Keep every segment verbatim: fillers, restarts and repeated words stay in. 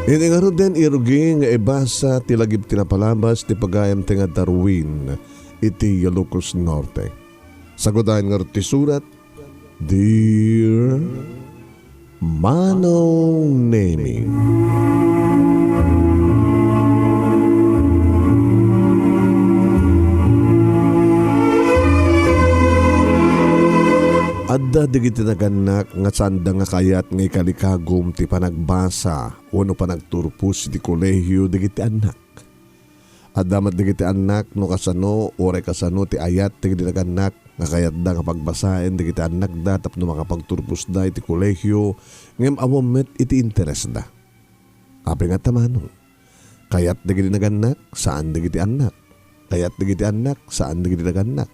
Idi ngaruden, irugi nga ibasa ti lagip ti napalabas ti pagayam ti nga Darwin iti Ilocos Norte. Sagudayen ngarud ti surat, Dear Manong Nemi. Adda dagiti nagannak nga saanda nga kayat nga ikalikagum ti panagbasa wenno panagturpos iti kolehio dagiti annak. Adda met dagiti annak no kasano, uray kasano ti ayat dagiti nagannak nga kayatda nga pagbasaen dagiti annakda tapno makapagturposda iti kolehio, ngem awan met iti interesda. Apay nga ta, manong? Kayat dagiti nagannak, saan dagiti annak. Kayat dagiti annak, saan dagiti nagannak.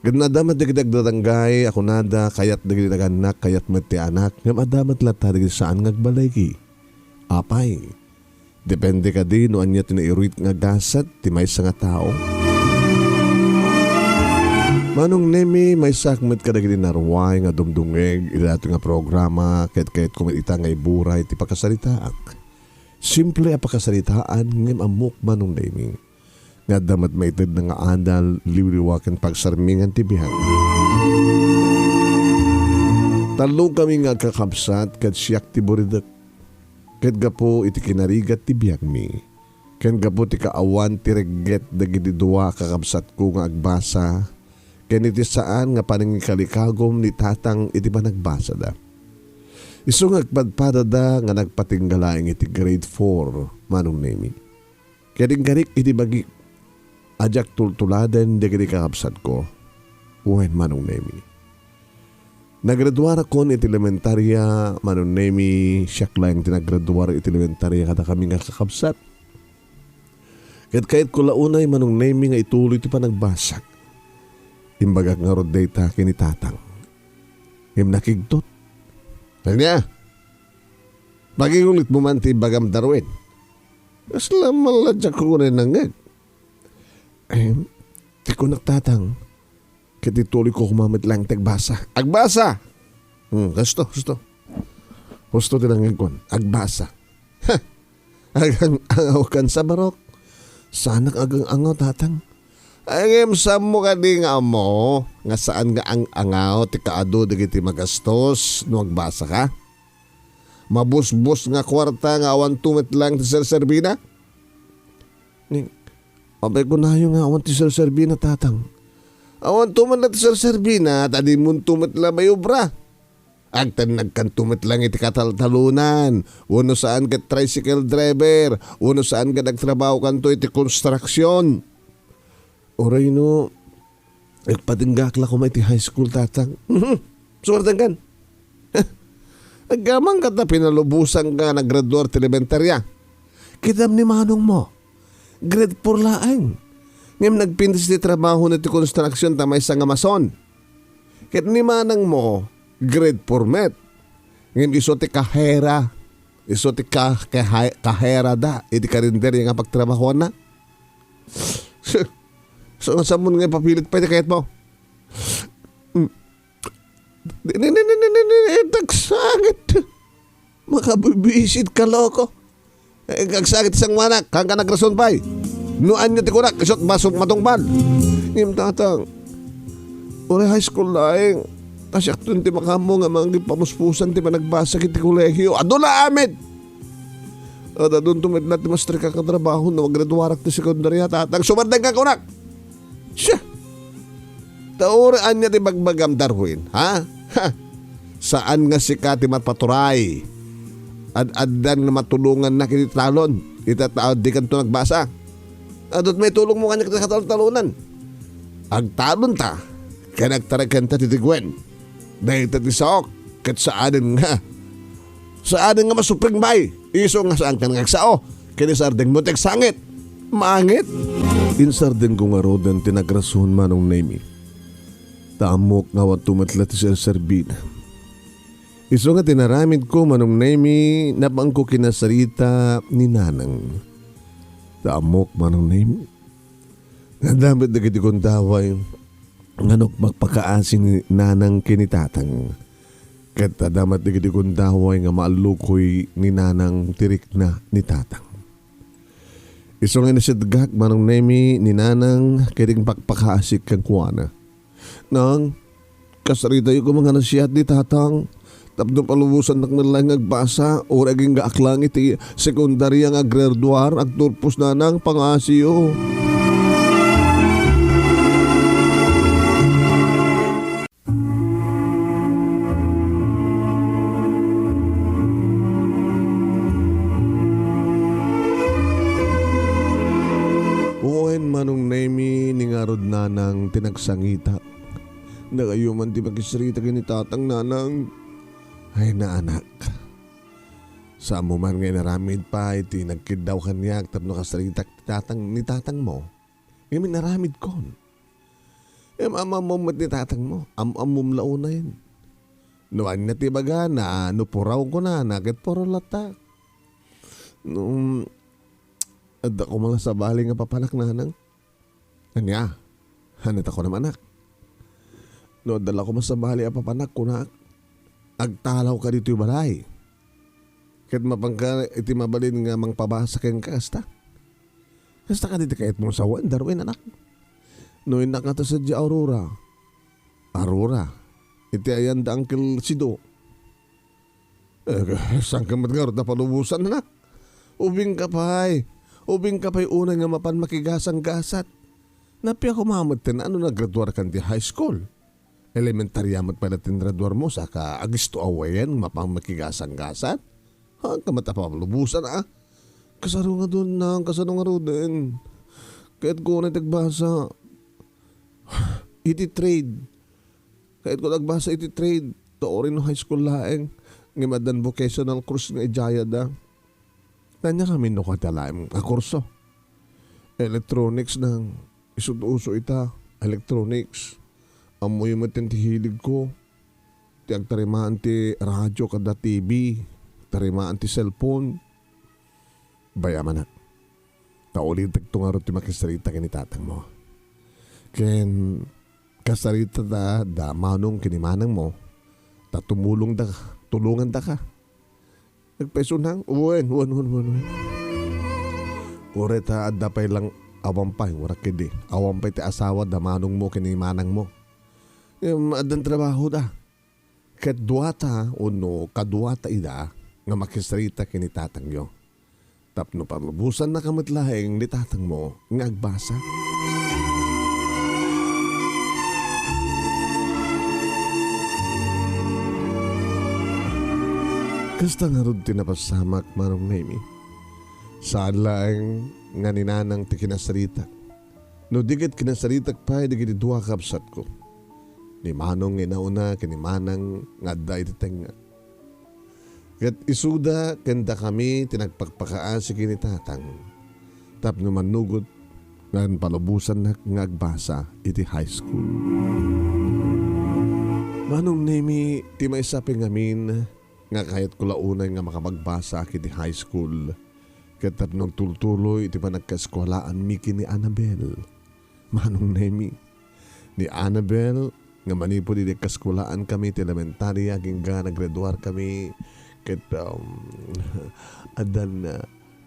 Ket no adda met dagiti agdadanggay a kunada, kayat dagiti nagannak, kayat met ti anak, ngem adda met latta dagiti saan nga agbaligi. Apay? Depende kadi no ania ti nairuit nga gasat ti maysa nga tao? Manong Nemi, maysaak met kadagiti naruay nga dumdungngeg iti daytoy nga programa, ket kayatko met ita nga iburay ti pakasaritaak. Simple a pakasaritaan, ngem ammok, Manong Nemi, nga adda met maitedna nga adal, liwliwa ken pagsarmingan ti biag. Tallo kami nga agkakabsat ket siak ti buridek. Ket gapu iti kinarigat ti biagmi, ken gapu ti kaawan ti regget dagiti dua a kakabsatko nga agbasa, ken iti saan nga panangikalikagum ni Tatang iti panagbasada. Isu nga agpadpadada nga nagpatingga laeng iti grade four, Manong Nemi. Ket inkarik iti bagik a diak tultuladen dagiti kakabsatko. Wen, Manong Nemi. Nagraduarakon iti elementaria, Manong Nemi, siak laeng ti nagraduar iti elementaria kadakami nga kakabsat. Ket kayatko la unay, Manong Nemi, nga ituloy ti panagbasak. Imbagak ngarud dayta ken ni Tatang. Ngem nakigtot. Ania? Pagingulitmo man ti ibagam, Darwin. Kasla man la diak unay nangngeg. Em, ti kunak, Tatang, ket ituloyko koma met laeng ti agbasa. Agbasa! Hmm, husto, husto. Husto ti nangngegkon. Agbasa. Ha! Agang-angawkan sa barok. Saanak agang-angaw, Tatang. Ay, ngem saanmo kadi nga ammo nga saan nga ang-angaw ti kaadu dagiti magastos no agbasa ka? Mabusbos nga kuarta nga awanto met laeng ti serserbina? Ni, apay kunayo nga awan ti serserbina, Tatang? Awanto met la ti serserbina, ta dimonto met la maiobra. Agtennagkanto met laeng iti kataltalonan, wenno saan ket tricycle driver, wenno saan ket agtrabahokanto iti konstruksion. Uray no, agpatinggaak la koma iti high school, Tatang. Mhm. Suwardankan. Agyamanka ta pinalubosanka nga naggraduar ti elementarya. Kidam ni manongmo. Grade four laeng. Ngem nagpintas ti trabahona iti konstruksion ta maysa nga mason. Ket ni manangmo, grade four met. Ngem isu ti kahera. Isu ti ka-, kahe-, kaherada iti karinderya nga pagtrabahoanna. So, nga sammon nga ipapilit pay ti kayatmo. Mm. Di, di, di, di, di, di, di, nagsangit. Makabibisit ka, loko. Eh, nagsangit sanguanak, kaanka nagrason pay. No ania ti kunak, isut' basok matungpal. Ngem, Tatang, uray high school laeng, ta siakton ti makaammo nga mangippamuspusan ti panagbasak iti kolehio. Adu la amin! Ad-adunto met la ti mastrek a katrabaho no agraduarak ti sekundarya, Tatang. Sumardenka kunak! Siya! Ta uray ania ti bagbagam, Darwin, ha? Ha? Saan nga sika ti mapaturay. Ad-addan nga matulongannak iti talon. Ita ta dikanto nagbasa. Adut maitulongmo kaniak ti kataltalonan. Agtalonta, ken agtarekenta ti tiguen. Dayta ti saok, ket saanen nga. Saanen nga masupreng bay. Isu nga saanka nga agsao. Ken isardengmo ti agsangit. Maangit. Insardengko ngaruden ti nagrason, Manong Nemi. Ta ammok nga awanto met la ti serserbina. Isu nga tinaramidko, Manong Nemi, napanko kinasarita ni Nanang. Ta ammok, Manong Nemi, nga adda met dagiti gundaway nga nagpakpakaasi ni Nanang ken ni Tatang. Ket adda met dagiti gundaway nga maallukoy ni Nanang ti rikna ni Tatang. Isu nga insidegak, Manong Nemi, ni Nanang ket agpakpakaasik kenkuana. Nang, kasaritayo koma nga nasiat ni Tatang tapno palubosannak met laeng nga agbasa, uray aginggaak laeng iti sekundaria nga aggraduar, agturpos, Nanang, pangaasiyo. Wen, Manong Nemi, ni ngarud, Nanang, ti nagsangitak. Dakayo man ti makisarita ken ni Tatang, Nanang. Ay, naanak. Saanmo man nga inaramid pay ti nagkiddaw kaniak tapno kasaritak ti tatang, ni tatangmo. Ngem inaramidkon. Ngem am-ammom met ni tatangmo. Am-ammom la unayen. No ania ti ibagana, no puraw kunana, ket puro latta. No, adda koma nga sabali nga papanak, Nanang. Ania? Ania ta kunam, anak? No adda la koma sabali a papanak, kunak, agtalawka ditoy balay. Ket mapanka iti mabalin nga mangpabasa kenka, kasta? Kasta kadi ti kayatmo sawen, Darwin, anak? No innak nga ta sadiay, Aurora. Aurora. Iti ayan da Uncle Sido. Eh, saan ka met ngarud napalubosan, anak? Ubingka pay. Ubingka pay unay nga mapan makigasanggasat. Napia koma met ti nano nagraduarkan ti high school. Elementaria met pay la ti ngraduarmo, saka agisto a wen mapan makigasanggasat? Saan ka met napalubosan, a? Kasano ngaruden, nang, kasano ngaruden? Kayatko unay ti agbasa. Iti trade. Kayatko agbasa iti trade. Ta uray no high school laeng, ngem addan vocational course nga idiayada. Ania ngamin no kasta laeng a kurso? Electronics, nang, isu't uso ita, electronics. Ammoyo met ti hiligko. Ti agtarimaan ti radio kada T V, tarimaan ti cellphone. Bay-am, anak. Ta ulitekto ngarud ti makisarita ken ni tatangmo. Ken kasarita da, da Manong ken ni Manangmo, ta tumulongda, tulongandaka. Agpayso, nang? Wen, wen, wen, wen, wen. Uray ta adda pay lang awan pay, uray kadi. Awan pay ti asawa da Manongmo ken ni Manangmo. Em, addan trabahoda. Ket duata wenno kaduata ida nga makisarita ken ni tatangyo. Tapno palubosannak met laeng ni tatangmo nga agbasa. Kasta ngarud ti napasamak, Manong Nemi. Saan laeng nga ni Nanang ti kinasaritak. No di ket kinasaritak pay dagiti dua a kabsatko, ni Manong nga inauna ken ni Manang nga adda iti tengnga. Ket isuda ken dakami ti nagpakpakaasi ken ni Tatang tapno mannugot nga palubosannak nga agbasa iti high school. Manong Nemi, ti maysa pay ngamin nga kayatko la unay nga makapagbasa iti high school. Ket tapno agtultuloy iti panagkaeskuelaanmi ken ni Annabel. Manong Nemi, ni Annabel nga manipud idi agkaeskuelaankami iti elementaria agingga naggraduarkami ket, um, addan, uh,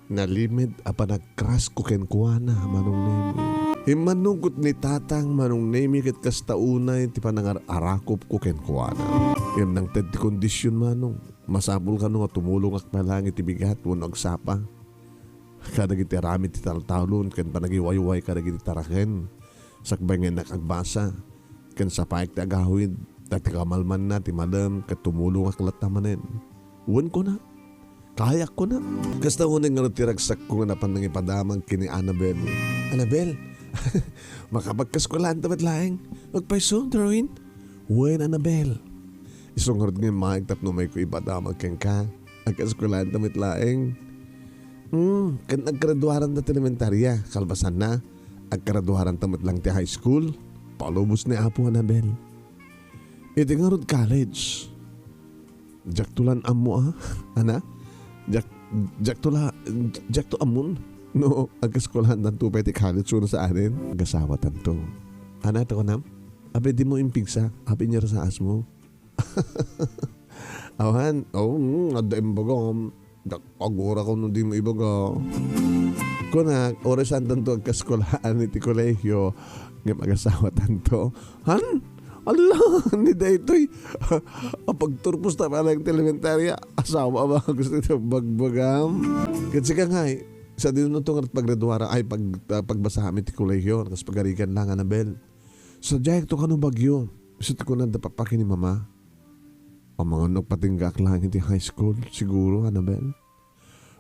nalimed a panagkrasko kenkuana, Manong Nemi. Immannugot ni Tatang, Manong Nemi, ket kasta unay ti panangar-arakupko kenkuana. Ngem nangted ti kondisyon, Manong. Masapul kano nga tumulongak pay laeng iti bigat wenno agsapa kadagiti aramid ti taltalon ken panagiwayway kadagiti taraken. Sakbay nga innak agbasa ken sapaek ti agawid, ta ti kamalmanna ti malem ket tumulongak latta manen. Wen, kuna, kayak, kuna. Kasta unay ngarud ti ragsakko nga napan nangipadamag ken ni Annabel. Annabel, makapagkaeskuelaanta met laeng. Agpayso, Darwin? Wen, Annabel. Isu ngarud nga immaeg tapno umayko ipadamag kenka. Agkaeskuelaanta met laeng. Hmm, ken aggraduaranta ti elementaria, kalpasanna, aggraduaranta met laeng ti high school. Palubos ni Apo, Annabel. Iti ngarud college. Diakto lan ammo, a? Ana? Diak, diakto la, diakto ammon no agkaeskuelaantanto pay ti college wenno saanen. Agasawatanto. Ana, ta kunam? Apay dimo impigsa? Apay inyarsaasmo? Awan, oh, mm, adda imbagam. Dak, agura ko no di mo ibaga. Kuna, oras antan to agkaskulaan iti kolehio, nga mag-asawa tanto. Han? Ala, ni daytoy. Apagturpos ta pala yung elementarya. Asawa ba? Gusto ito bagbagam. Kasi ka nga, eh, sa di no to nga paggraduara, ay, pag, ah, pagbasaham iti kolehio, kas pagarikan lang, Anabel. Sa jay to kano bagyo. Isut ko na da papaki ni mama. Amangan no patinggaak lang iti high school, siguro, Anabel.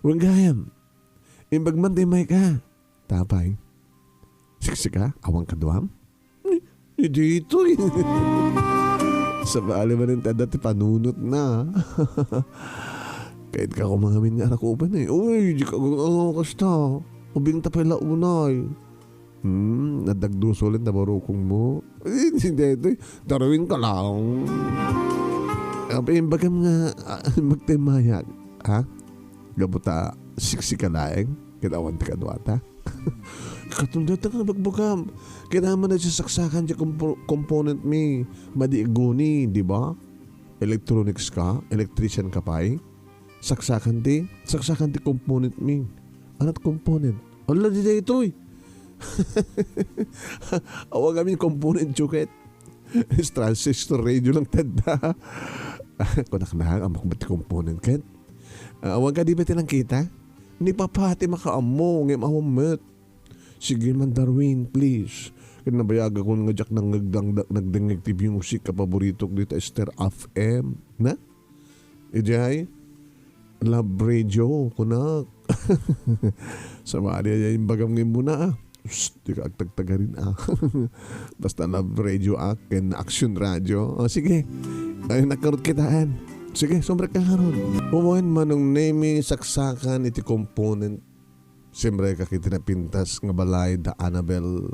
Wen gayam, imbag man ti may ka. Tapay. Siksika, awan kaduam? Ni, ni ditoy. Sabali man yung tada ti panunot na. Kahit ka kumangamin nga arakupan eh. Uy, di ka gagawa kasta. Ubing tapay launay. Hmm, nadagdusolen na barukong mo. Eh, hindi, ito, Darwin ka lang. Ang imbagam nga, ah, magtimayag, ha? Gabuta, siksi ka laeng, kinawan ti kaduata. Katundot na ka, bagbagam. Kailangan na siya saksakan siya compo-, component mi. Madi iguni, di ba? Electronics ka, electrician ka pay. Saksakan ti, saksakan ti component mi. Anat component? Ala, di daytoy. Awan amin component, chuket. Transistor radio lang tadda. Kunak na, amak ba ti component, ket? Ah, awan ka di ba tinangkita? Ni Papa, ti makaammo, ngem awan met. Sige man, Darwin, please. Ket nabayagakon nga diak nangngegdangda-, nagdengngeg ti music a paboritok dita Ester F M. Na? Idiay? Love radio, kunak. Sabali, ay, imbagam nga immuna, ah. Psst, di ka agtagtagarin, ah. Basta love radio, ah, ken action radio. O, sige. Ay, nakarot kitaan. Sige, sumrek ka karon. Umawen, Manong Nemi, saksakan iti component. Sumrek ka iti napintas nga balay da Annabel.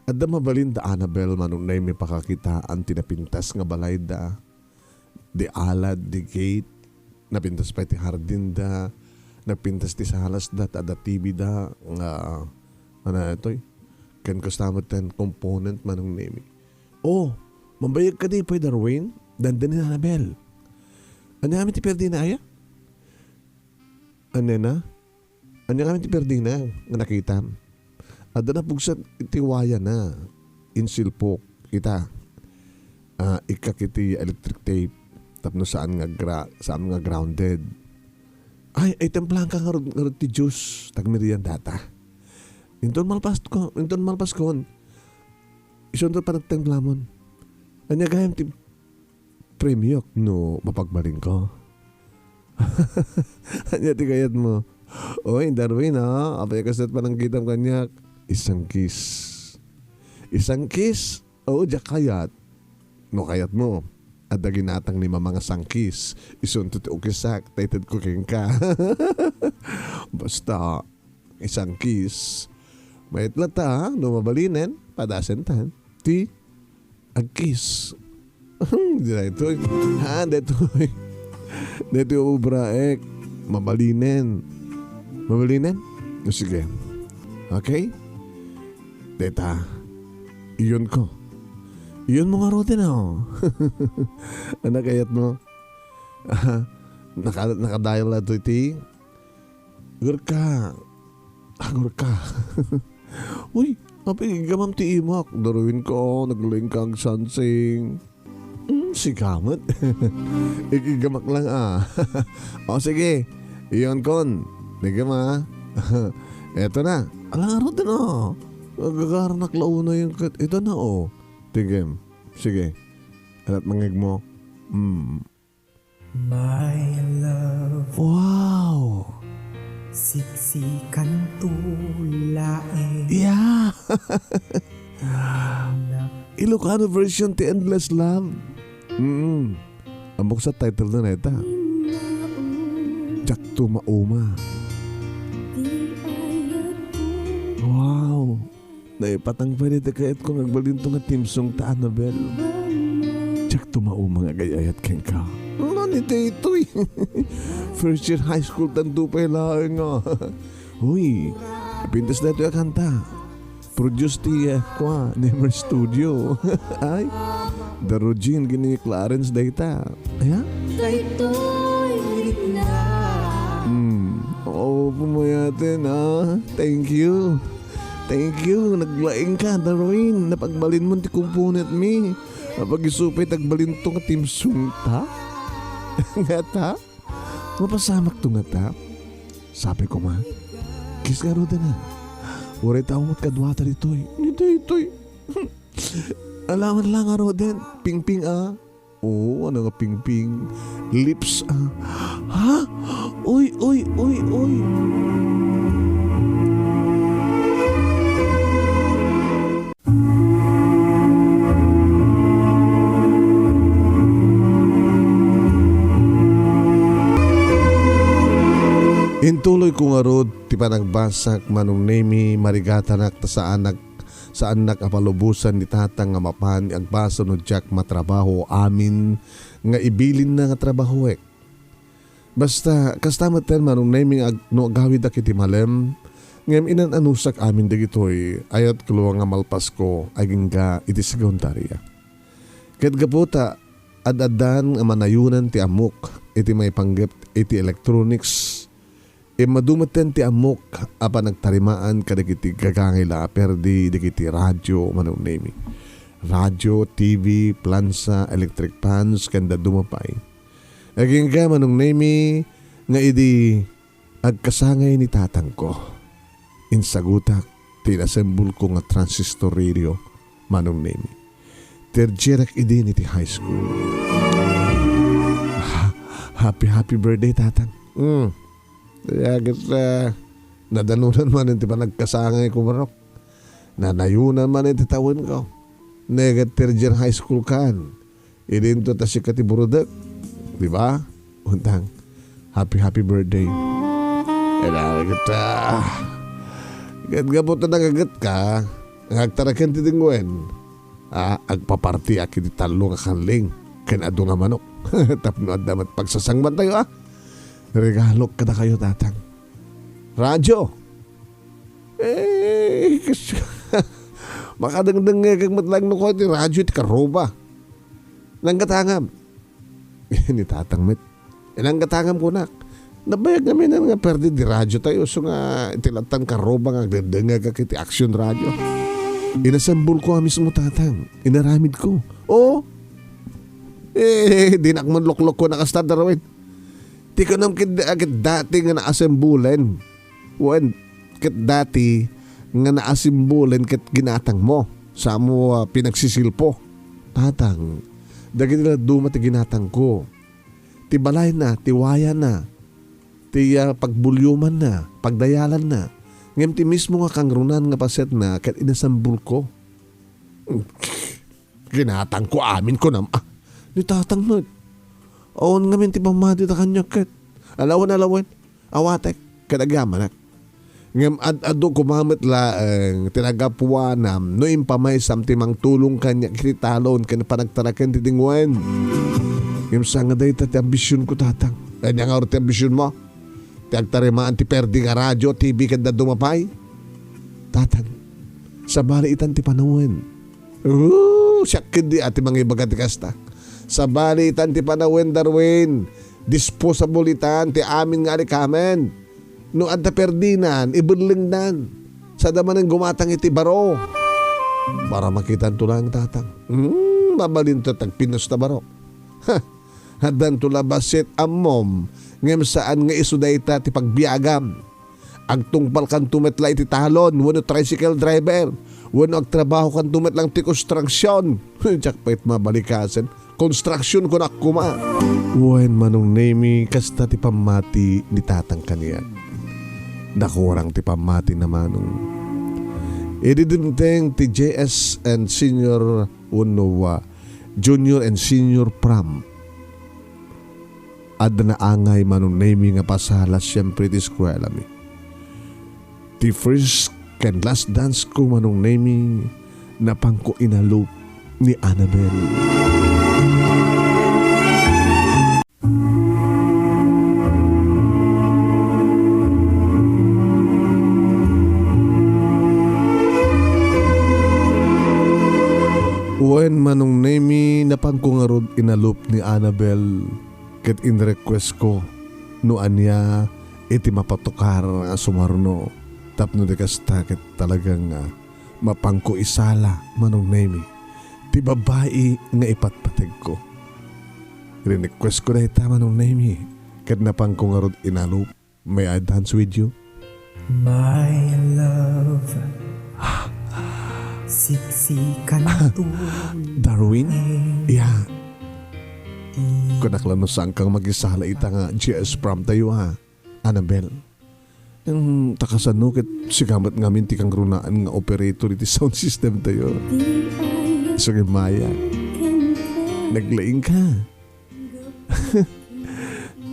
Adda mabalin da Annabel, Manong Nemi, pakakitaan ti napintas nga balay da. Di alad, di gate. Napintas pay ti hardin da. Napintas ti salas da, ta adda T V da. Nga, ano itoy? Ken kasta met ten component, Manong Nemi. Oh, mambayag ka di pay, Darwin? Dandani na, Annabel. Ania amin ti perdina, aya? Ania na? Ania amin ti perdina nga nakitam? Adda napugsat iti wayana. Insilpok ita. Ah, ikkak iti electric tape. Tapno saan nga gra-, saan nga grounded. Ay, ay, templangka ngarud, ngarud ti juice. Tagmeriendata. Inton malpasko, inton malpaskon, isunto pa nagtemplamon. Ania gayam ti premiok no mapagbalinko? Ania ti kayatmo? Oy, Darwin, ah, apay kasto't panangkitam kaniak? Isang kiss. Isang kiss? Oo, diak kayat. No kayatmo, adda ginatang ni Mama nga sangkis. Isunto ti ukisak, ta itedko kenka. Basta, isang kiss. Mayat latta, no mabalinen, padasentan. Ti, agkiss. Daytoy. Ha, daytoy. Daytoy obra, eh. Mabalinen. Mabalinen? O, sige. Okay? Deta. Iyon ko. Iyon mo nga rote na, oh. Anak, ayat mo. Naka-, nakadial na to iti Gurka. Ah, gurka. Uy, apay iggamam ti imak. Darwin ka, naglaing ka agsansing. Hmm, sika met. Iggamam lang, ah. O, sige. Iyon kon. Iggamam, ah. Eto na. Ala, arot na. Agagaranak launa yung kat-, ito na, oh. Tigim. Sige. Alat mangig mo. Hmm. My love. Wow! Siksikan to laeng. Yeah! Na Ilocano version ti Endless Love. Mm. Ambok sa title na neta. Diak to mauma. Wow! Naipatang pay dayta kayatko nga agbalinto nga theme song ta Annabel. Diak to mauma nga agay-ayat kenka. Ano ni daytoy? First year high school tanto pay laeng nga. Uy, napintas daytoy a kanta. Produce ti, eh, kwa, Never Studio. Ay, Darujin ken ni Clarence dayta. Aya? Daytoy rikna. Hmm. Oo, pumayaten, ah. Thank you. Thank you. Naglaing ka, Darwin. Napagbalinmo ti component mi. Apag-isu pay ti agbalinto nga theme song ta. Ngata? Mapasamak to ngata? Sabi ko ma. Kiss nga, Roden, ah. Uray tao mo't kaduata ditoy. Ditoy, ditoy. Alaman lang nga, Roden. Pingping, ah. Oo, ano nga pingping? Lips, ah. Ha? Uy, uy, uy, uy. Intuloy ko ngarud ti panagbasak, Manong Nemi, marigatanak ta saanak saannak a palubosan ni Tatang nga mapan agbasa no diak matrabaho amin nga ibilinna nga trabahoek. Basta, kasta metten, Manong Nemi, nga ag-, no agawidak iti malem, ngem inan-anusak amin dagitoy, ayatko la nga malpasko agingga iti sekundaria. Ket gapu ta ad-addan a manayonan ti ammok iti maipanggep iti electronics, immadu metten ti ammok a panagtarimaan kadagiti gagangay la a perdi dagiti radio, Manong Nemi. Radio, T V, plansa, electric fans, ken dadduma pay. Agingga, Manong Nemi, nga idi agkasangay ni tatangko, insagutak ti inassemble ko nga transistor radio, Manong Nemi. Third year ak idin iti high school. Ha-, happy, happy birthday, Tatang. Mm. Kaya ket, ah, nadanunan man iti panagkasangay ko, barok. Nanayonan man iti tawenko. Negat third year high school kan. Idinto ta sika ti burudek. Di ba? Untang, happy, happy birthday. Kaya ket, ah, ket gapu ta nangagetka, nga agtaraken ti dingwen. Ah, agpapartiak iti tallo nga kalling ken adu nga manok. Tapno adda met pagsasangbaentayo, ah. Regalok kadakayo, Tatang. Radyo. Eh, kas-, makadengdengngegak met laeng no kua ti radyo iti karruba. Nanggatangam. Ni Tatang met. Nanggatangam kunak. Nabayag ngamin nga perdi di radyo tayo. So nga, iti lattan karruba nga agdengdengngegak iti action radio. Inassemble ko a mismo, Tatang. Inaramid ko. Oo. Eh, dinak man loklok ko nakasta, Darwin. Ti kunam ket, ket dati nga naassembulen. Wen, ket dati nga naassembulen ket ginatangmo. Samo, ah, pinagsisilpo. Tatang, dagiti dadduma ti ginatangko. Ti balayna, ti wayana, ti, ah, pagbulyumanna, pagdayalanna. Ngem ti mismo nga kangrunaan nga pasetna ket inassemble ko. Ginatangko amin, kunam, ah. Ni Tatang met. Awan ngamin ti pammatida kaniak ket. Alawen, alawen. Awatek, ket agyamanak. Ngem ad-adu koma met laeng ti nagapuanam no impamaysam ti mangtulong kaniak iti talon ken panagtaraken ti dingwen. Ngem saan nga dayta ti ambisionko, Tatang. Ania ngarud ti ambisionmo? Ti agtarimaan ti perdi nga radio, T V, ken dadduma pay? Tatang, sabali itan ti panawen. Uh, siak ketdi a ti mangibaga ti kasta. Sabali itan ti panawen, Darwin. Disposable itan ti amin nga alikamen. No adda perdinan, ibellengdan. Sada manen gumatang iti baro. Para makitanto laeng, Tatang. Hmm, mabalinto ti agpinusta baro. Ha, addanto la bassit ammom, ngem saan nga isu dayta ti pagbiagam. Agtungpalkanto met la iti talon wenno tricycle driver, wenno agtrabahokanto met lang ti konstruksion. Diak pay mabalikasen. Konstruksion kunak koma. Wen, Manong Nemi, kasta ti pammati ni Tatang kaniak. Dakurang ti pammatina, Manong. Idi dimteng ti J S and senior wenno, ah, junior and senior prom, adda naangay, Manong Nemi, nga pasala siempre ti eskuelami. Ti first ken last dance ko, Manong Nemi, napanko inalup ni Annabel. Wen, Manong Nemi, napanko ngarud inalup ni Annabel. ket in-request ko no ania iti mapatukar nga sumarno tapno di kasta ket talagang, ah, mapanko isala, Manong Nemi, ti babai nga ipatpategko. Rin-request ko dayta, Manong Nemi, ket napanko ngarud inalup. May I dance with you? My love, siksikan to. Darwin? Yeah. Kunak lang no saan kang makisala ita nga G S prom tayo, ha, Annabel. Hmm, ta kasano ket sika met ngamin ti kangrunaan nga operator iti sound system tayo. Sige, Maya. Naglaing ka.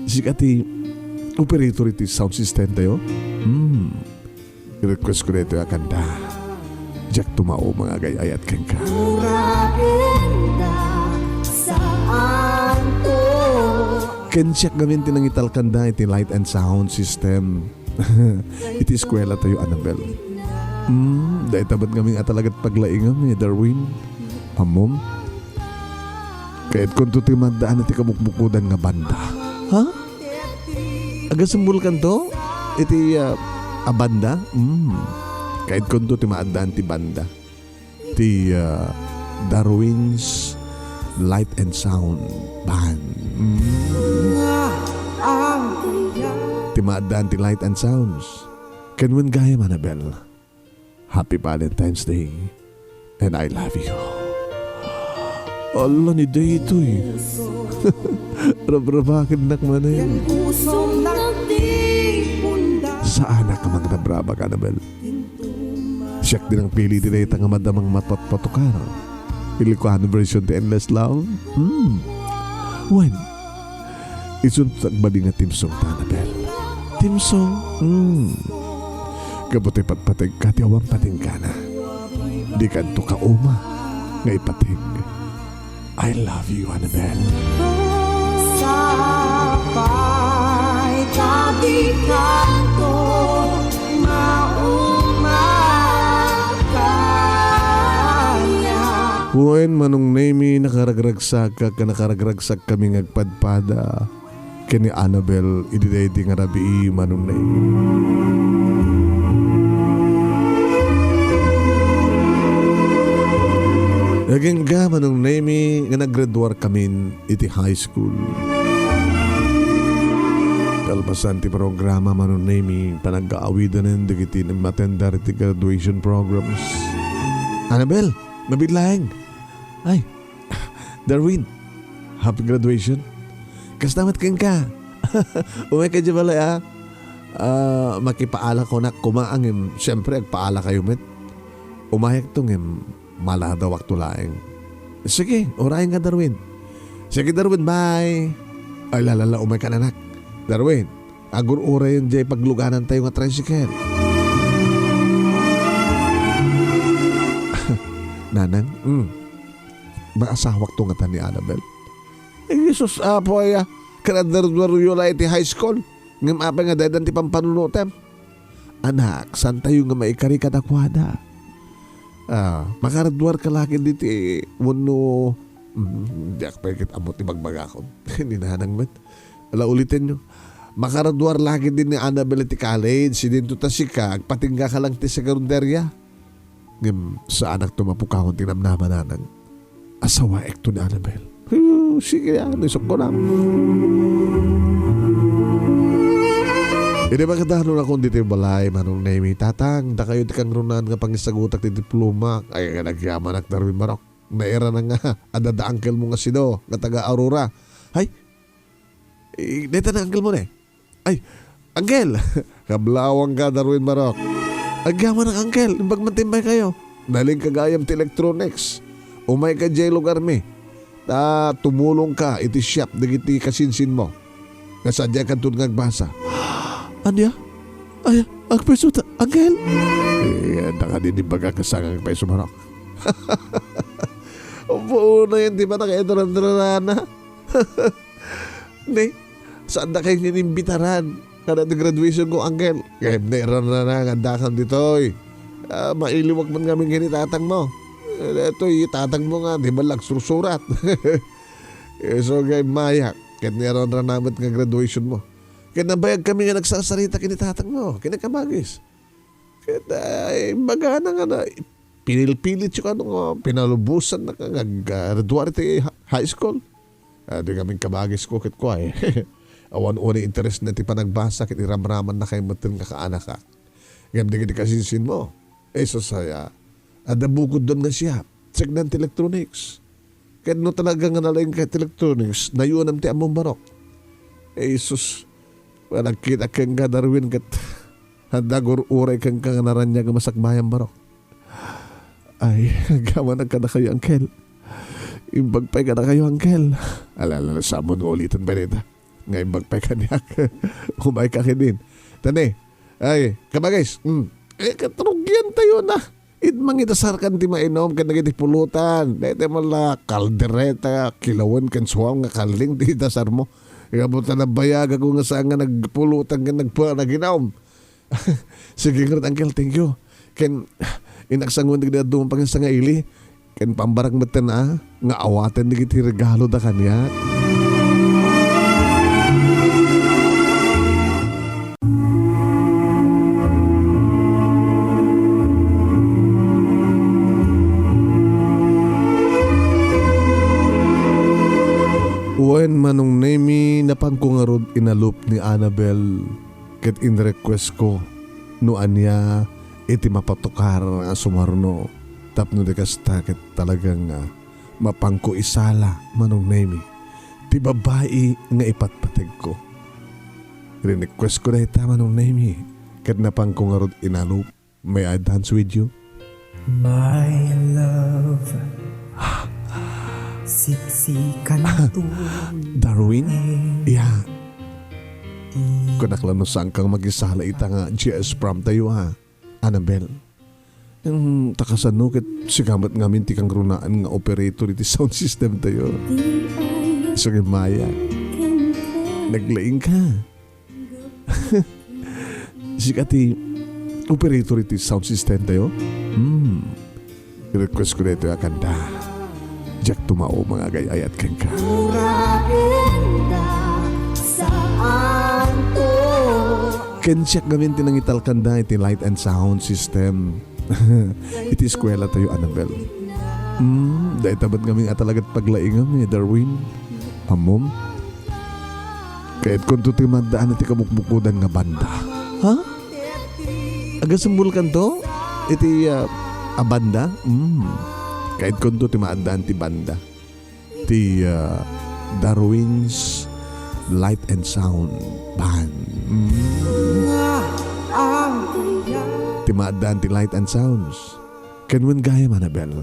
Sika ti operator iti sound system tayo? Hmm. Request ko daytoy a kanta. Diak tumaw mga agay-ayat kenka. Pura benda, saan to? Ken siak ngamin ti nangitalkanda iti light and sound system. Iti eskwela tayo, Annabel. Hmm, dayta met ngamin a talagat paglaingam, eh, Darwin. Ammom? Kayatkonto ti maaddaan iti kabukbukodan nga banda. Ha? Agasembol kanto? Iti, ah, a banda? Mm. Kayatkonto ti maaddaan ti banda. Ti, ah, Darwin's Light and Sound Band. Mm. Ti maaddaan ti Light and Sounds. Ken wen gayam, Annabel. Happy Valentine's Day, and I love you. Ala ni daytoy. Rabrabakennak manen. Saanak a mangrabrabak, Annabel. Siak din ang pili di dayta nga madamang mapatpatukar. Ilocano version ti Endless Love? Hmm. Wen, isunto ti agbalin nga theme song ta, Annabel. Theme song? Hmm. Gapu ti patpategka ti awan patinggana. Dikanto kauma nga ipateg. I love you, Annabel. Sapay ta dikanto mauma kaniak. Wen, Manong Nemi, nakaragragsak ket nakaragragsak kami nga agpadpada ken ni Annabel idi daydi nga rabii, Manong Nemi. Agingga, Manong Nemi, nga naggraduar kamin iti high school. Kalpasan ti programa, Manong Nemi, panagkaawidanen dagiti nagmatendar iti graduation programs. Annabel, mabiit laeng. Ay, Darwin, happy graduation. Kasta met kenka. Umayka idiay balay, a. A, makipaala kunak koma ngem, siempre, agpaala kayo met. Umayakto ngem, maladawakto laeng. Sige, urayenka, Darwin. Sige, Darwin, bye. Ay, la, la, la, umayka, anak. Darwin, agur-urayen diay pagluganantayo nga tricycle. Nanang, mm. Maasawakto ngata ni Annabel. Eh, Jesus, Apo, aya, karaduaryo la iti high school. Ngem apay nga daydan ti pampanunotem? Anak, saantayo nga maikari kadakuada. A, makaraduarka la ketdi ti wenno, mm, diak pay ket ammo ti bagbagakon. Ni nanang met. Ala, ulitenyo. Makaraduar la ketdi ni Annabel iti college, idinto ta sika, agpatinggaka lang ti sekundaria. Ngem saanakto mapukawan ti namnama, nanang. Asawaekto ni Annabel. Hu, sige, a, lisokko na. Idi makadanon ako ditoy balay, Manong Nemi, Tatang, dakayo ti kangrunaan nga pangisagutak ti diplomak. Ay, nagyamanak, Darwin Marok. Nairana nga, adda da uncle mo nga sido, nga taga Aurora. Hay, Eh, dayta na, uncle mo ne. Ay, uncle! Kablawangka, Darwin Marok. Agyamanak, uncle. Imbag man ti immaykayo. Nalingka gayam ti electronics. Umayka idiay lugar mi. Ta tumulongka iti shop dagiti kasinsin mo. Nga sadiakantod nga agbasa. Ania? Ay, agpayso ta, uncle? Eh, adda kadi ni baga kasangag payso, Marok. Puno yan, di ba, nakaidran-drana? Ne, saandakay nga inimbitaran kada ti graduation ko, uncle. Ngem nairarana nga addakan ditoy. A, mailiwak man ngamin ken ni tatang mo. E, daytoy tatang mo nga, di man lang sursurat. E, so, ngem mayak. Ket ni aruanrana met nga graduation mo. Ket nabayag kami nga nagsarsarita ken ni tatangmo, ken ni Kabagis. Ket, ay, imbagana nga na, pinilpilit yo kano nga pinalubosan na ka nga graduar iti ha-, high school. Ah, di ngamin kabagisko ket kuay. Awan unay interes na ti panagbasa ket iramraman na kay metten nga kaanakak. Ngem dagiti kasinsin mo, eh, sasaya. Adda bukoddan nga siak. Check na ti electronics. Ket no talaga nga nalaing ka iti electronics, nayuanam ti ammom, barok. Eh, Jesus, panagkita kenka, Darwin, ket adda gur-uray kenka nga naraniag a masakbayan, barok. Ay, agyaman kadakayo, Uncle. Imbag pay kadakayo, Uncle. Ala, ala, ala, saan mo nga ulitan pay dayta? Nga imbag pay kaniak. Umayka ketdin. Tani, ay, kabagis, mm. Eh, ket rugiantayo na. Idi mangidasarkan ti mainum ken dagiti pulutan. Dayta met la kaldereta, kilawen ken suam nga kalding ti idasarmo. Ikaw ta nabayagak nga saan nga nagpulutan ken nagpa-, naginum. Sige ngarud, Uncle, thank you. Ken, inaksangon dagiti dadduma panginsa nga ili. Ken pambarak metten a, nga awaten dagiti regaloda kaniak. Wen, Manong Nemi, napanko ngarud inalup ni Annabel. Ket inrequestko no ania iti mapatukar nga sumarno tapno di kasta ket talaga nga mapanko isala, Manong Nemi, ti babai nga ipatpategko. Rinequestko dayta, Manong Nemi, ket napanko ngarud inalup. May I dance with you? My love, siksikan to. Darwin? Yeah. Kunak la no saan kang makisala ita nga G S prom tayo, ha, Annabel. Hmm, ta kasano ket sika met ngamin ti kangrunaan nga operator iti sound system tayo. Isu nga Maya. Naglaing ka. Sika ti operator iti sound system tayo? Hmm. Request ko daytoy a kanta. Diak tumao, mga agay-ayat kenka. Ken siak ngamin ti nangitalkanda iti light and sound system. Iti eskwela tayo, Annabel. Hmm, dayta met ngamin a talagat paglaingam, eh, Darwin. Ammom? Kayatkonto ti maaddaan iti kabukbukodan nga banda. Ha? Agasembol kanto? Iti, ah, a banda? Mm. Kayatkonto ti maaddaan ti banda. Ti, ah, Darwin's Light and Sound Band. Mm. Ti maaddaan ti Light and Sounds. Ken wen gayam, Annabel.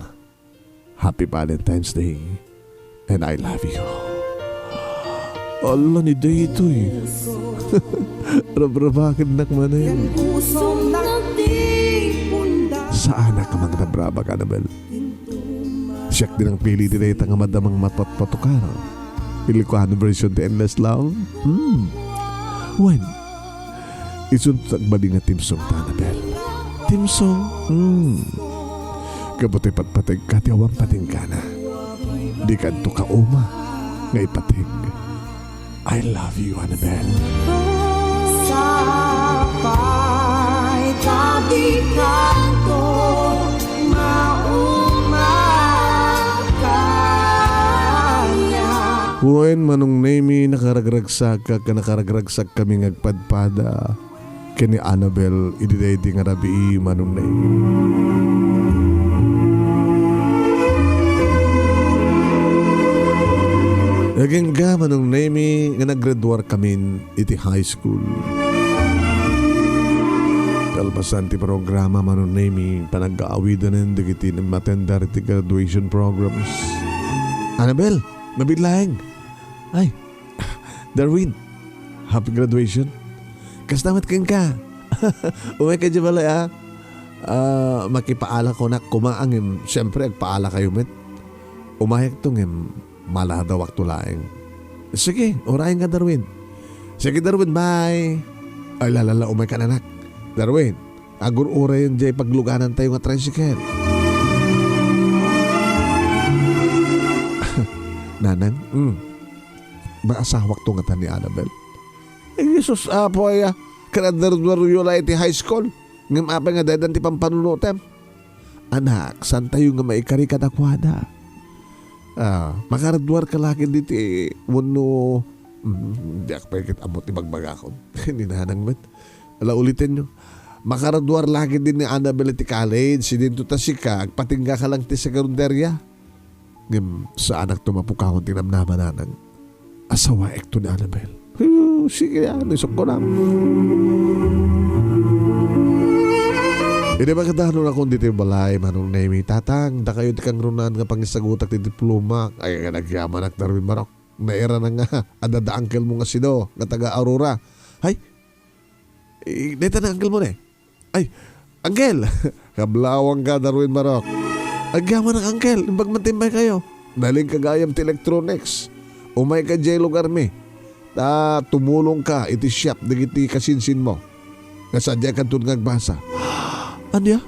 Happy Valentine's Day, and I love you. Ala ni daytoy. Rabrabakennak manen. Saanak a mangrabrabak, Annabel. Siak ti nangpili ti dayta nga madamang mapatpatukar. Ilikuan version ti Endless Love. Hmm. Wen, isunto ti agbalin nga theme song ta, Annabel. Theme song? Hmm. Gapu ti patpategka ti awan patinggana. Dikanto kauma nga ipateg. I love you, Annabel. Sapay ta dikanto mauma kaniak. Wen, Manong Nemi, nakaragragsakak, nakaragragsakami nga agpadpada ken ni Annabel idi daydi nga rabii, Manong Nemi. Agingga, Manong Nemi, nga naggraduarkamin iti high school. Kalpasan ti programa, Manong Nemi, panagaawidanen dagiti matendar iti graduation programs. Annabel, mabiit laeng. Ay, Darwin, happy graduation. Kasta met kenka. Umayka idiay balay, a. A, makipaala kunak koma, ngem siempre, agpaalakayo met. Umayakto, ngem maladawakto laeng. Sige, urayenka, Darwin. Sige, Darwin, bye. Ay, la, la, la, umayka, anak. Darwin, agur-urayen diay pagluganantayo nga tricycle. Nanang, mm. maasawakto ngata ni Annabel. Ay, Jesus, Apo, aya, kanadarduaryo la iti high school. Ngem apay nga daydan ti pampanunotem? Anak, saantayo nga maikari kadakuada. Ah, makaraduar ka la ketdi ti wenno, mm, diak pay ket ammo ti bagbagakon. Ni nanang met. Ala, ulitenyo. Makaraduar la ketdi ni Annabel iti college, idinto ta sika, agpatingga ka lang ti sekundaria. Ngem saanakto mapukawan ti namnama, nanang. Asawaekto ni Annabel. Hu, sige, ano, isok ko na. Idi makadanon akon ditoy balay, Manong Nemi, Tatang, dakayo ti kangrunaan nga pangisagutak ti diploma. Ay, nga nagyamanak, Darwin Marok. Nairana nga, adda da uncle mo nga sido, nga taga Aurora. Hay, eh, dayta na uncle mo ne? Ay, uncle! Kablawang ka, Darwin Marok. Agyamanak, uncle. Imbag man ti immaykayo. Nalingka gayam ti electronics. Umay ka jay lugar mi. Ta tumulong ka iti shop dagiti kasinsin mo. Nga sadiay kadton nga agbasa. Ania?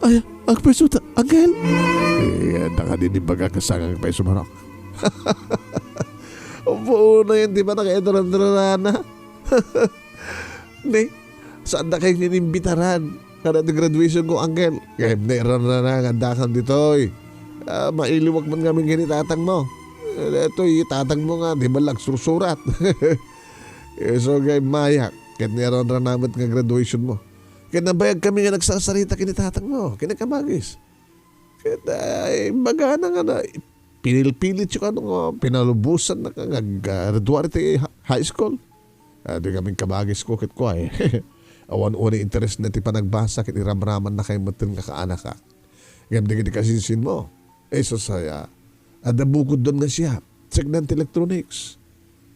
Ay, agpayso ta, uncle? Eh, adda ka din ibaga kasang agpayso, Marok. Puno yan, di ba, nakaidran-drana? Ni, saan da kayo inimbitaran? Kada ti graduation ko, uncle. Kaya nairana na nga dakam ditoy. Ah, mailiwak man kami kini tatang mo. Eh, detoy tatang mo nga, di ba lang sursurat? Eh, so, kay mayak, ket nairana naman nga graduation mo. Ket nabayag kami nga nagsasarita kini tatang mo, kini kabagis. Ket, ay, bagana nga na, pinilpilit yung ano nga, pinalubusan na nga, nga, ah, graduar ti ha-, high school. Ah, di kami kabagis ko, ket ko ay, awan-awan interes na ti panagbasa, ket iramraman na kayo metten nga kaanakak. Ngem di kiti kasinsin mo. Eh, so saya, adda bukod doon nga siya, check na ti electronics.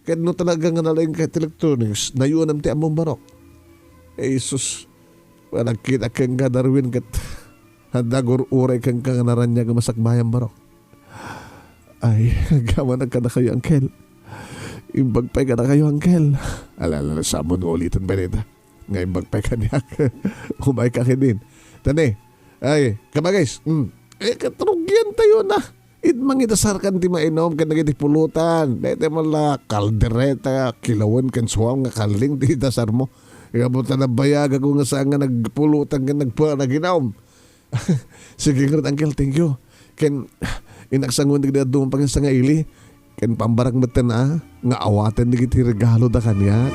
Ket no talaga nga nalaing ka ti electronics, nayuanam ti ammom, Barok. Eh, Jesus, panagkita kenka, Darwin, ket adda gur-uray kenka nga naraniag a masakbayam, Barok. Ay, agyamanak kadakayo, Uncle. Imbag pay kadakayo, Uncle. Ala, ala, ala, sabon ulitan pay dayta. Nga imbag pay kaniak. Umay ka ket din. Tani, ay, kabagis, mm. Eh, katrugyan tayo na. It mangidasar kan ti mainom ken dagiti pulutan. Dayta man la kaldereta, kilawen ken suam nga kalling ti idasar mo. Ikaw mo ta nabayag ako nga saan nga nagpulutan ken nagpa-, naginom. Sige ngarud, Uncle, thank you. Ken inaksangon dagiti dadduma panginsangaili. Ken pambarak metten a nga awaten dagiti regalo da kaniak.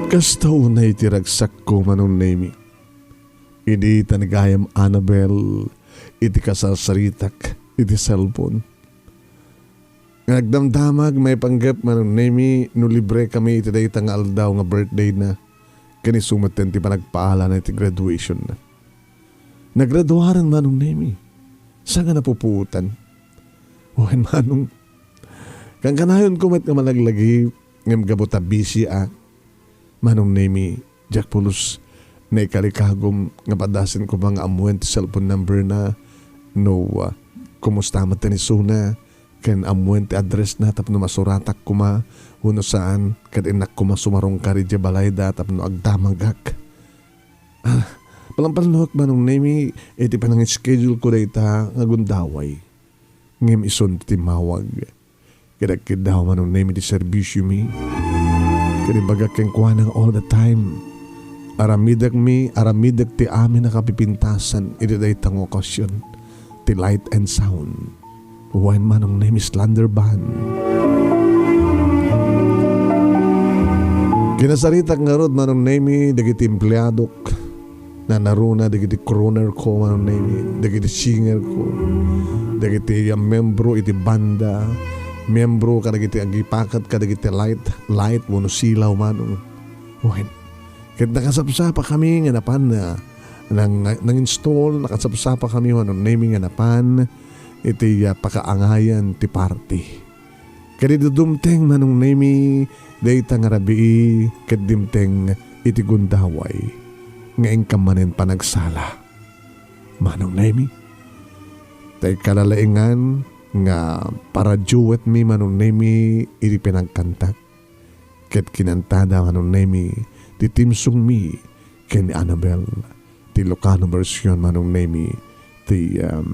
Kasta unay ti ragsakko, Manong Nemi. Idi ta ni gayam Annabel iti kasarsaritak iti cellphone. Nga nagdamdamag maipanggep, Manong Nemi, no libre kami iti dayta nga aldaw nga birthday na, ken isu metten ti panagpaalana iti graduation na. Nagraduaren, Manong Nemi. Saan nga napupuotan? Wen, Manong. Kankanayonko met nga malaglagi, ngem gapu ta busy a, Manong Nemi, diak pulos naikalikagum nga padasen koma nga ammuen ti cellphone number na, no, ah, kumusta met ni Suna, ken ammuen ti address na tapno masuratak koma, wenno saan, ket innak koma sumarungkar idiay balayda tapno agdamagak. Ah, palangpalnuek, Manong Nemi, iti panangischedule ko dayta nga gundaway. Ngem isun ti timmawag. Kadagkiddaw, Manong Nemi, ti serbisiomi. Ket ibagak kenkuana nga all the time, aramidekmi, aramidek ti amin a kapipintasan iti dayta nga okasyon, ti light and sound. Wen, Manong Nemi, Slander Band. Kinasaritak ngarud, Manong Nemi, dagiti empleadok, nanaruna dagiti crooner ko, Manong Nemi, dagiti singer ko, dagiti, ah, membro iti banda, membro kadagiti agipakat kadagiti light, light wenno silaw, Manong. Wen, ket nakasapsapa kami nga napan, ah, nang, nang-install, nakasapsapa kami, Manong Nemi, nga napan iti, ah, pakaangayan ti party. Ket idi dumteng, Manong Nemi, dayta nga rabii ket dimteng iti gundaway nga inkam manen panagsala. Manong Nemi, tay kalalaingan nga paraduetmi, Manong Nemi, iti pinagkantak. Ket kinantada, Manong Nemi, ti theme song mi ken ni Annabel. Ti Ilocano version, Manong Nemi, ti, um,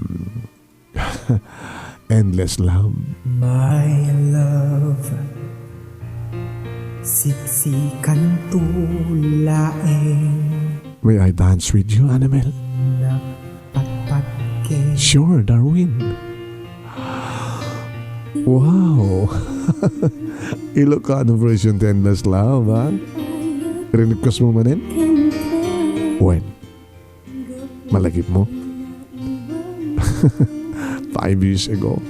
Endless Love. My love, siksikanto laeng. May I dance with you, Annabel? Napatpat ken. Sure, Darwin. Wow! Ilocano version ti Endless Love, ha? Rin-request mo manen? When? Malagipmo? Five years ago,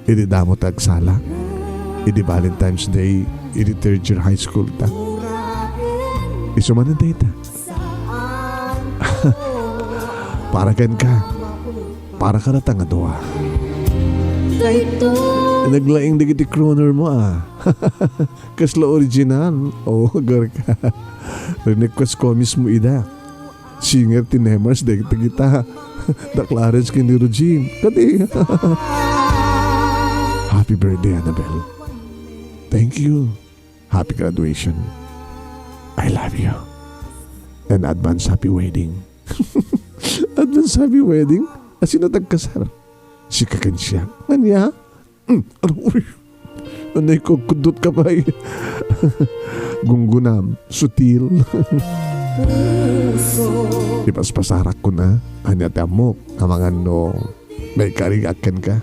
idi damo ta agsala, idi Valentine's Day, idi third year high school ta. Isu manen dayta. Para kenka. Para kadata nga dua. Naglaing dagiti crooner mo, ah. Kasla original. Oh, garka. Rin-request ko mismo ida. Singer ti Nemars dagita. Da Clarence ken ni Regine. Kadi. Happy birthday, Annabel. Thank you. Happy graduation. I love you. And advance happy wedding. Advance happy wedding? Asino ti agkasar? Sika ken siak. Ania? Mm, ano, uy? Anay ko, kudot ka, bay. Gunggunam, sutil. Ipaspasarak ko na. Ania ti ammok? Amangan no, may kariak kenka.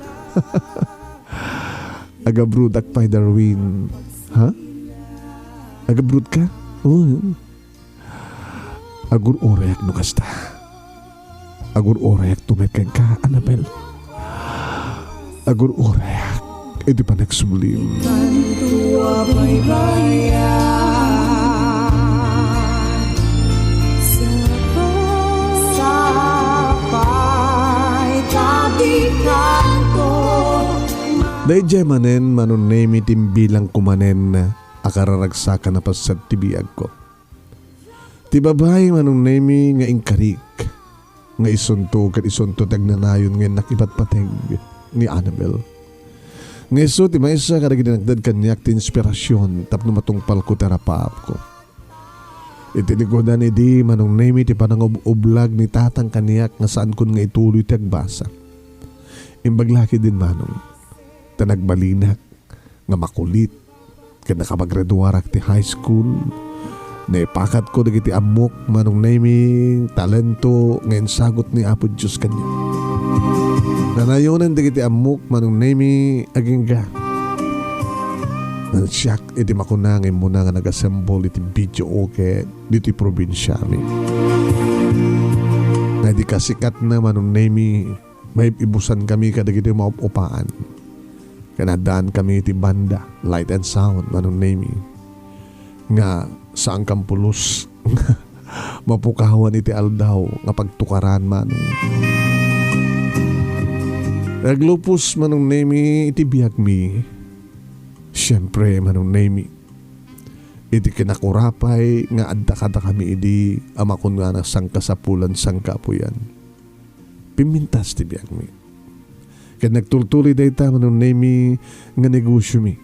Agabroadak pay, Darwin. Ha? Agabroad ka? Oo. Agur-urayak no kasta. Agur-urayak to met kenka, Annabel. Agur-urayak iti panagsublim. Daydiay manen, Manong Nemi, ti imbilangko manen a kararagsakan a paset ti biagko. Ti babai, Manong Nemi, nga inkarik, nga isunto ket isunto ti agnanayon nga innak ipatpateg ni Annabel. Nga isu ti maysa kadagiti nagded kaniak ti inspirasyon tapno matungpalko ti arapaapko. Iti likudan idi, Manong Nemi, ti panangub-ublag ni tatang kaniak nga saankon nga ituloy ti agbasa. Imbag la ketdin, Manong, ta nagbalinak nga makulit ken nakapaggraduarak ti high school. Naipakatko dagiti ammok, Manong Nemi, talento nga insagut ni Apo Dios kaniak. Nanayonen dagiti ammok, Manong Nemi, agingga. Ngem siak iti makuna nga immuna nga nag-assemble iti videoke ditoy probinsiami. Nga idi kasikatna, Manong Nemi, maibusankami kadagiti maop-upaan. Ken addaankami iti banda, light and sound, Manong Nemi. Nga saankami pulos mapukawan iti aldaw nga pagtukaran, Manong. Naglupos, Manong Nemi, iti biagmi. Siempre, Manong Nemi, iti kinakurapay nga adda kadakami idi a makuna nga sangkasapulan, sangkaapuyan. Pimmintas ti biagmi. Ket nagtultuloy dayta, Manong Nemi, nga negosiomi.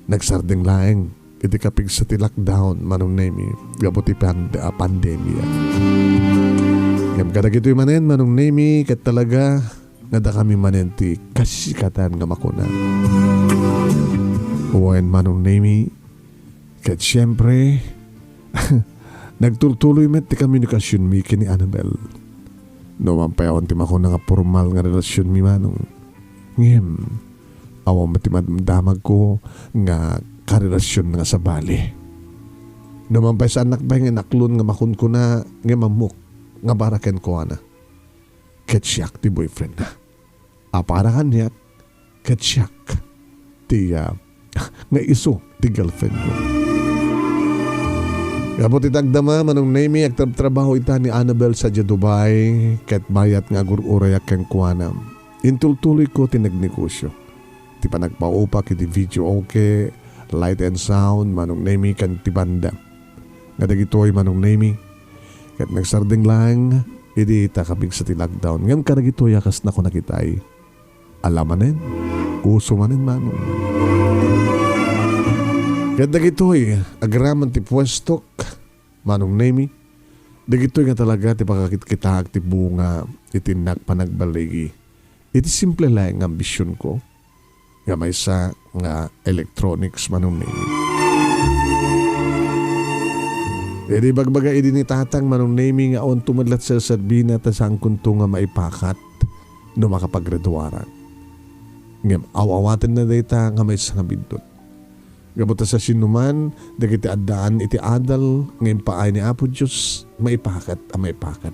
Nagsardeng laeng iti kapigsa ti lockdown, Manong Nemi, gapu ti pand-, ah, pandemia. Ngem kadagitoy manen, Manong Nemi, ket talaga nga dakami manen ti kasikatan nga makuna. Wen, Manong Nemi, ket siempre, nagtultuloy met ti komunikasionmi ken ni Annabel. No man pay awan ti makuna nga pormal nga relasionmi, Manong. Ngem, awan met ti madamdamagko nga karelasion nga sabali. No man pay saannak pay nga inaklon nga makunkuna, ngem ammok nga para kenkuana. Ket siak ti boyfriendna. A para kaniak, ket siak ti, ah, nga isu ti girlfriendko. Gapu ti tagdama, Manong Nemi, agtrabtrabaho ita ni Annabel sadiay Dubai, ket bayat nga agur-urayak kenkuana. Intultuloyko ti nagnegosio. Ti panagpaupak iti videoke, light and sound, Manong Nemi, ken ti banda. Nga dagitoy, Manong Nemi, ket nagsardeng laeng idi ta kapigsa ti lockdown. Ngem kadagitoy a kas nakunak itay. Ala manen, uso manen, Manong. Ket dagitoy, agraman ti puestok, Manong Nemi, dagitoy nga talaga ti pakakitkitaak ti bunga iti innak panagballigi. Iti simple laeng nga ambisionko, nga maysa nga electronics, Manong Nemi. Idi bagbaga idi ni tatang, Manong Nemi, nga awan to met la ti serserbina ta saankonto nga maipakat no makapaggraduarak. Ngem aw-awatenna dayta nga maysa nga biddut. Gapu ta siasinoman dagiti addaan iti adal nga impaay ni Apo Dios, maipakat a maipakat.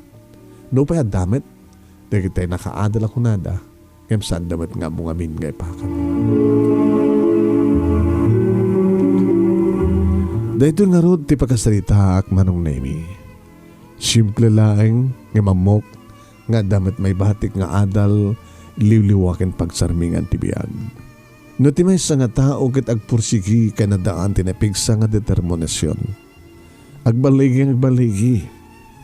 Nupay adda met dagiti nakaadal a kunada, ngem saanda met nga ammo ngamin nga ipakat. Daytoy ngarud ti pakasaritaak, Manong Nemi. Simple laeng, ngem ammok nga adda met maibatik nga adal, liwliwa ken pagsarmingan ti biag. No ti maysa nga tao ket agpursigi ken addaan ti napigsa nga determinasion, agballigi nga agballigi,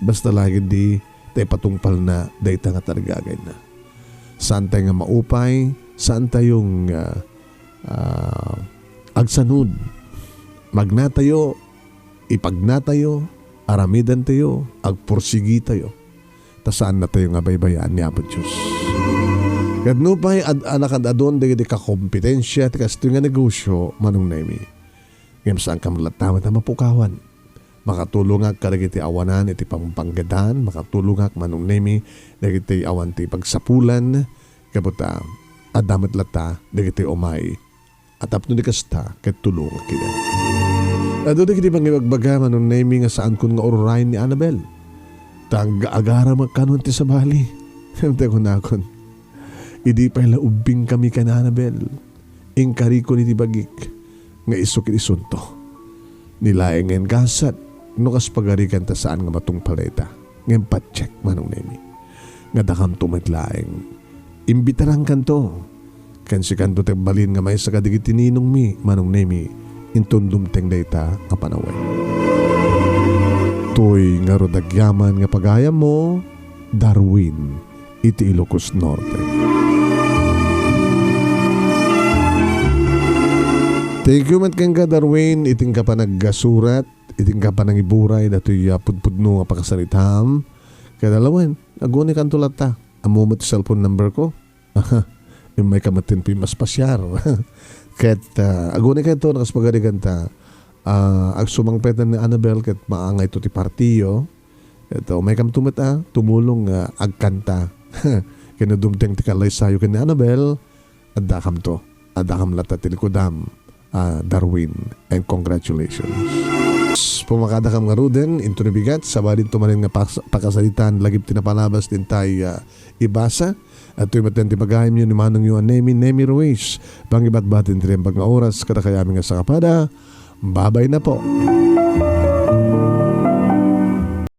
basta la ketdi ta ipatungpalna dayta nga tarigagayna. Saantay nga maupay, saantayo nga, ah, agsanud. Magnatayo, ipagnatayo, aramidantayo, agpursigitayo. Ta saannatayo nga baybayaan ni Apo Dios. Ket nupay ad-, a nakad-adun dagiti kakompetensia ti kastoy nga negosio, Manong Nemi, ngem saankam latta met a mapukawan. Makatulongak kadagiti awanan iti pangpanggedan, makatulongak, Manong Nemi, dagiti awan ti pagsapulan, gapu ta adda met latta dagiti umay a tapno di kasta ket tulongak ida. Adu dagiti mangibagbaga, Manong Nemi, nga saankon nga ururayen ni Annabel. Ta ag-, agaramak kanon ti sabali. Ket kunakon, idi pay la ubbingkami ken Annabel, inkarikon iti bagik nga isu ket isunto. Ni laeng nga gasat no kas pagarigan ta saan nga matungpal dayta. Ngem patiek, Manong Nemi, nga dakamto met laeng. Imbitarankanto. Ken sikanto ti agbalin nga maysa kadagiti ninongmi, Manong Nemi, inton dumteng dayta nga panawen. Toy ngarud agyaman nga pagayammo, Darwin, iti Ilocos Norte. Thank you met kenka, Darwin, iti inka panaggasurat, iti inka panangiburay datoy a pudpudno nga pakasaritam. Ket lawen, agunikanto latta. Ammo met ti cellphone number ko. Immayka met ti pimaspasiar. Ket, ah, aguni kayto, no kas pagarigan ta, ah, agsumangpet ni Annabel ket maangayto ti partiyo. Ket, ah, umaykamto met a tumulong nga agkanta. Ken no dumteng ti kallaysayo ken ni Annabel, addakamto. Addakam latta ti likudam, ah, Darwin, and congratulations. Pumakadakam ngaruden, inton bigat, sabali to manen nga pas-, pakasaritaan lagip ti napalabas ti intay, ah, ibasa. Adtoy met ti pagayamyo ni manongyo a Nemi, Nemi Ruiz. Pangibatbati ti naimbag nga oras kadakayo amin nga sakapada. Babay na po.